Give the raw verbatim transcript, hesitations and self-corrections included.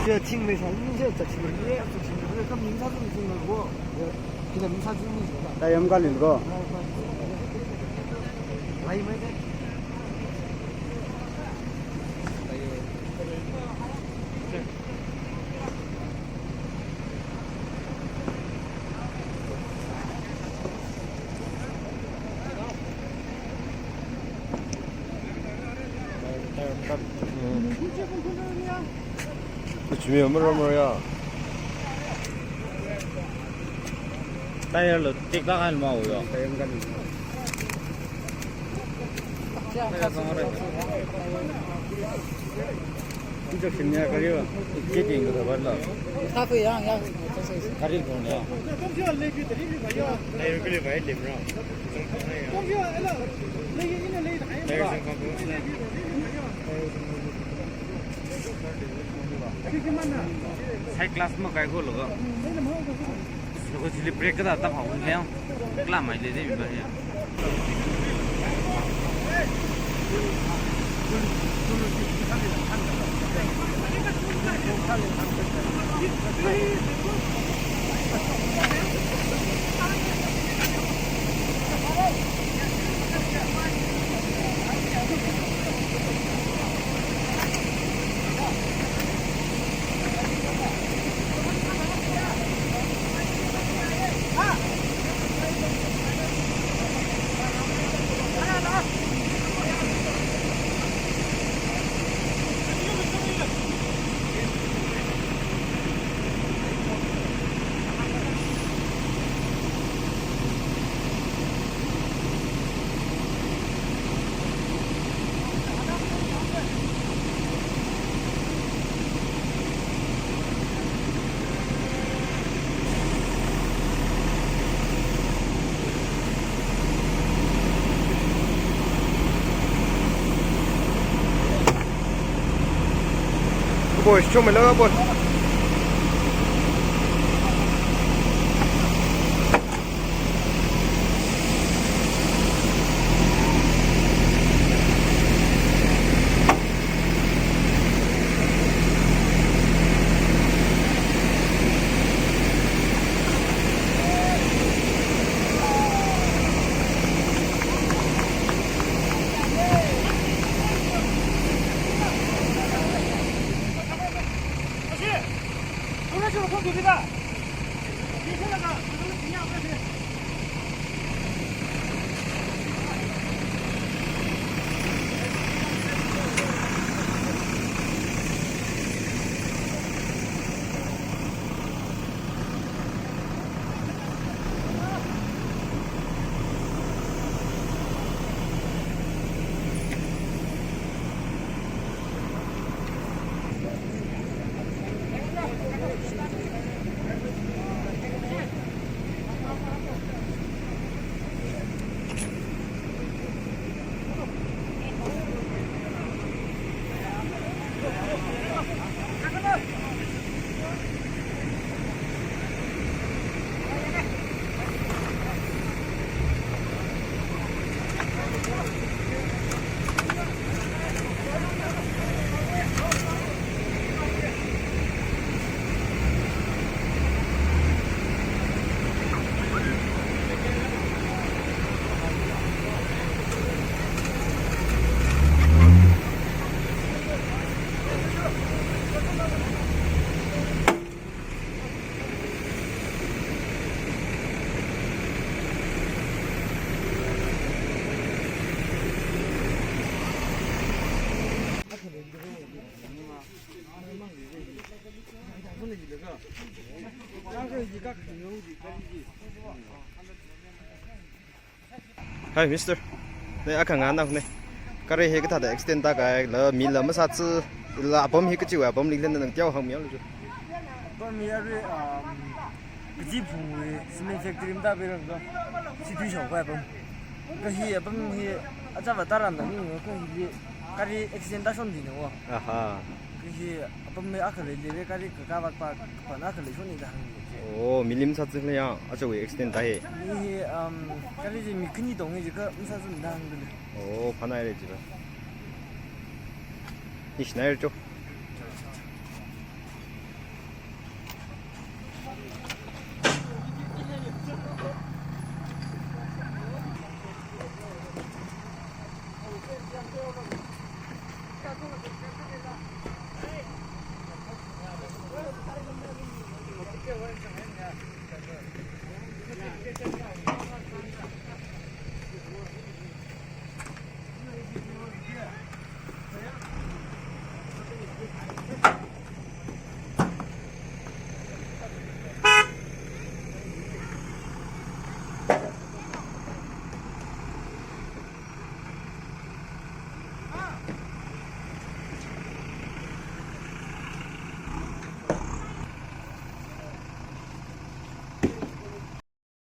야, 칭 매사 인제 자 칭. 예, 자 칭. 그럼 인사 좀 좀 하고. 예, 그냥 인사 좀 해주세요. 나 영감님 거. 아이, 뭐 이제. Kuchimi amar amar ya. Tire lo tik la kan mau yo. Tire kan. Injection ya kari wa. Kiting ko sabar la. Kha ko yang, yang. Kari ko ya. Tire ko le bai lim ra. Tire sing ko. High class ma kai ko lo. Loko chili brake kada ta phao kya? Kla mai le de ba ya. Boys, chungmeilaga boy. Hi, mister. Ne, akha ngana ne. Gari hi kathāda accident tākahai, la mila masātsi, la apam hi kachiwui apamli lena nang teohao miya lu chu. Apam hi arui, um, kaji phungwui cement factory mada birang ko. Situ shong ko apam. Kahi apam hi aja vataran da ni ko hi gari accident tāshon di no. Aha. Kahi apam hi akha leilei gari kakā vak pa, pa na akha leishon ni da hānga. Oh, milim sātsi le ya, aja wui accident tāhai. Ni hi, um, gari ji mi khani tong ji kha, masātsi da hānga le. Oh, phanai le ji ba. Ni shinai cho.